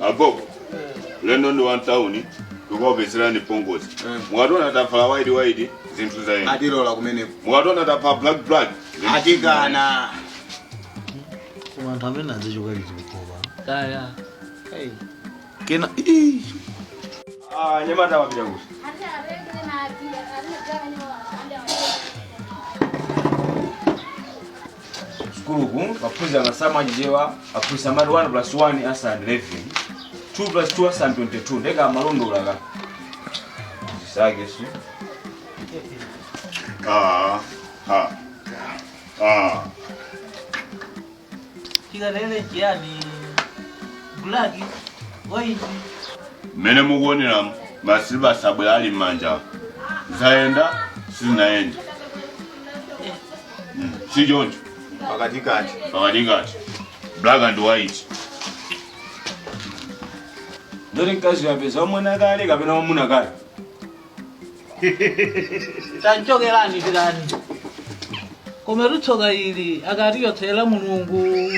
Agogo, ulendo ndi wa mtauni, tikuopezerani pongozi. Mukationa tavala white white, zinthu zayenda. Atilola kumeneko. Mukationa tavala black black, zinthu Atikana. Koma anthu amene azichoka liti kukoma? Kaya. Kena ii. Ah, nyamata wapita kuti? Sukuluku maphunzira masamu achichewa aphunzitsa amati 1 plus 1 answer 11, 2 plus 2 answer 22, ndeka amalondola ka zisake su. Ah, ah, ah. Chikalele chiyani? Black, white. Mmene mukuonera, ma syllabus abwera ali m'manja. Zayenda, sizinayenda? Si choncho? Pakatikati. Pakatikati, black and white. Ndoti mkazi wapeza wamwana kale kapena wamuna kale? Tanchokerani tirani. Koma tsoka ili akatiyotsera Mulungu.